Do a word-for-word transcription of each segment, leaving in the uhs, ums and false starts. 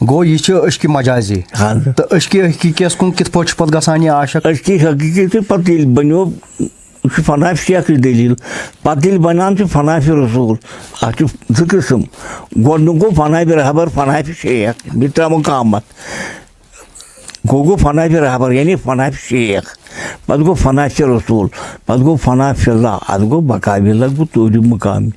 گوٚو، یہِ چھِ عشقِ مجازی۔ اہن۔ تہٕ عشقِ حقیٖقیَس کُن کِتھ پٲٹھۍ چھُ پَتہٕ گژھان یہِ عاشق؟ عشقِ حقیٖقی چھُ پَتہٕ ییٚلہِ بَنیو، یہِ چھُ فنا شیخٕچ دٔلیٖل۔ پَتہٕ ییٚلہِ بَنان چھُ فنا فی رسول، اَتھ چھُ زٕ قٕسٕم۔ گۄڈٕنیُک گوٚو فنا فی رہبر، فنا فی شیخ، یہِ ترٛےٚ مقامات۔ گوٚو، گوٚو فنا فی رہبر، یعنی فنا فی شیخ۔ پَتہٕ گوٚو فنا فی رسول، پَتہٕ گوٚو فنا فی اللہ، اَتھ گوٚو بقا باللہ، گوٚو ژوٗرِم مقام۔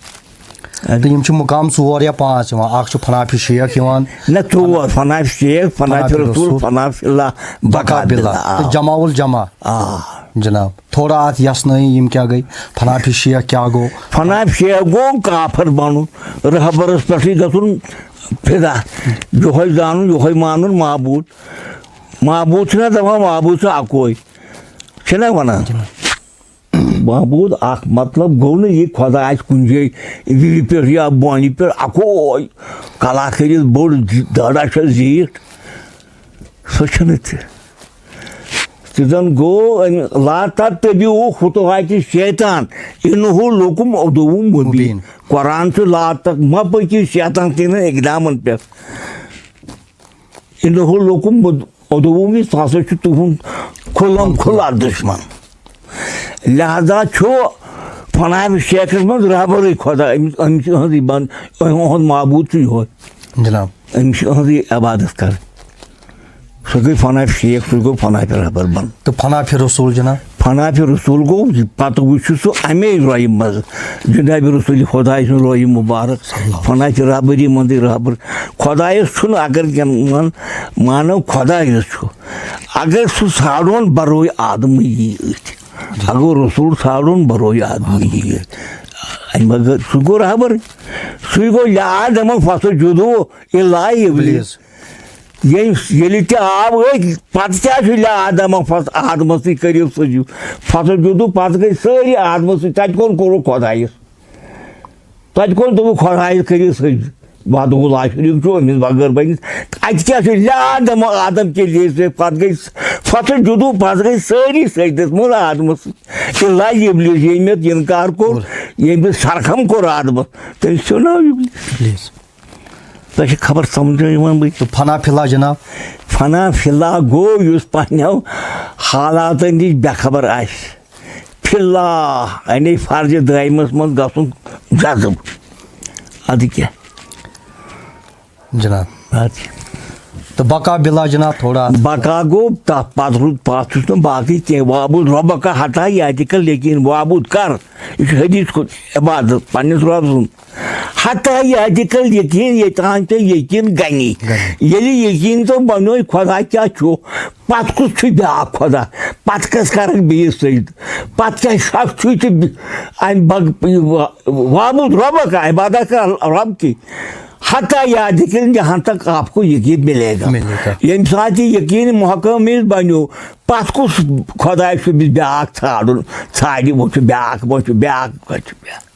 تہٕ یِم چھِ مقام ژور یا پانٛژھ یِوان۔ اکھ چھُ فنا فی شیخ یِوان۔ نہ، ژور، فنا فی شیخ، فنا فی رسول، فنا فی اللہ، بقا باللہ۔ آ۔ تہٕ جمع الجمع۔ آ۔ جناب، تھوڑا اتھ یژھنٲیِو، یِم کیٛاہ گٔے؟ فنا فی شیخ کیٛاہ گوٚو؟ فنا فی شیخ گوٚو کافر بنُن، رہبرس پٮ۪ٹھٕے گژھُن فدا، یِہوے زانُن، یِہوے مانُن معبوٗد۔ معبوٗد چھُنہ دپان معبوٗد چھُ اکوے، چھِنہ ونان؟ معبوٗد اکھ، مطلب گوٚو نہٕ یہِ خۄدا آسہِ کُنہِ جایہِ وِلہِ پٮ۪ٹھ یا بونہِ پٮ۪ٹھ اکوے کلا کٔرِتھ بوٚڑ دڑا چھےٚ زیٖٹھ، سۄ چھَنہٕ تہِ۔ تہِ زن گوٚو أمۍ، لا تتبعوا خطوات الشیطان، انہ لکم عدو مبین۔ مبین۔ قرآن چھُ لا تک، مہ پٔکِو شیطان سٕنٛدٮ۪ن اقدامن پٮ۪ٹھ۔ انہ لکم عدو مبین، سُہ ہسا چھُ تُہُنٛد کھُلم کھُلا دُشمن۔ لہذا چھُ فنا فی شیخس منٛز رہبرٕے خۄدا، أمِس، أمِس چھِ أہنٛزٕے بن-، أہنٛد معبوٗد چھُ یِہوے۔ جناب۔ أمِس چھِ أہنٛزٕے عبادت کرٕنۍ۔ سُہ گٔے فنا فی شیخ، سُہ گوٚو فنا فی رہبر بن۔ تہٕ فنا فی رسول جناب؟ فنا فی رسول گوٚو، یہِ پتہٕ وٕچھُ سُہ اَمے رۄیہِ منٛز، جناب رسول خۄداے سُنٛد رۄیہِ مبارک۔ صلی اللہ۔ فنا فی رہبری منٛزٕے رہبر۔ خۄدایس چھُنہٕ، اگر کینٛہہ مان-، مانو خۄدایس چھُ، اگر سُہ ژھانڈون بروے آدمٕے یی أتھۍ۔ اگر رسول ژھانڈون بروے آدمٕے یی أتھۍ۔ اَمہِ بغٲر سُہ گوٚو رہبر۔ سُے گوٚو یا آدم فسجدوا الا ابلیس۔ ابلیس۔ ییٚمۍ، ییٚلہِ تہِ آو أتھۍ، پتہٕ کیٛاہ چھُ لے آدم فس-، آدمس سۭتۍ کٔرِو سجدٕ؟ فسجدوا، پتہٕ گٔے سٲری آدمس سۭتۍ۔ تتہِ کون کوٚرُکھ خۄدایس؟ تتہِ کون دوٚپُکھ خۄدایس کٔرِو سجدٕ؟ وحدہ لا شریٖک چھُ، أمِس بغٲر بنہِ۔ اتہِ کیٛاہ چھُ؟ لے آدم، آدم کے لیے سے پتہٕ گٔے فسجدوا، پتہٕ گٔے سٲری سجدس منٛز آدمس سۭتۍ۔ الا ابلیس، ییٚمۍ یتھ انکار کوٚر، ییٚمۍ سرخم کوٚر آدمس، تٔمِس چھُ ناو ابلیس۔ ابلیس۔ تۄہہِ چھِ خبر سمجھ یِوان بٕے؟ تہٕ فنا فی اللہ جناب؟ فنا فی اللہ گوٚو یُس پننیو حالاتن نِش بے خبر آسہِ۔ فی اللہ، یعنی فرض دٲیمس منٛز گژھُن جذب۔ ادٕ کیٛاہ؟ جناب۔ ادٕ کیٛاہ؟ تہٕ بقا باللہ جناب تھوڑا۔ بقا گوٚو تتھ پتہٕ روٗد، پتھ چھُس نہٕ باقٕے کینٛہہ۔ واعبد ربک حتی یاتیک الیقین، واعبد کر۔ یہِ چھُ حدیث کُن عبادت پننِس رۄب سُنٛد۔ حتی یاتیک الیقین، ییٚتہِ تام ژےٚ یقین گنی۔ گنی۔ ییٚلہِ یقین ژےٚ بنیوے خۄدا کیٛاہ چھُ، پتہٕ کُس چھُ بیٛاکھ خۄدا؟ پتہٕ کس کرکھ بیٚیِس سجدٕ؟ پتہٕ کیٛاہ شک چھُے ژےٚ بِ-، امہِ بغ-، یہِ وا-، واعبد ربک، عبادت کر رب کی۔ حتی یاتیک الیقین، جہاں تک آپ کو یقین ملے گا۔ ملے گا۔ ییٚمہِ ساتہٕ یہِ یقین محکم یُس بنیو، پتہٕ کُس خۄداے چھُ أمِس بیٛاکھ ژھانڈُن؟ ژھانڈِ، وۄنۍ چھُ بیٛاکھ، وۄنۍ چھُ بیٛاکھ، وۄنۍ چھُ بیٛاکھ۔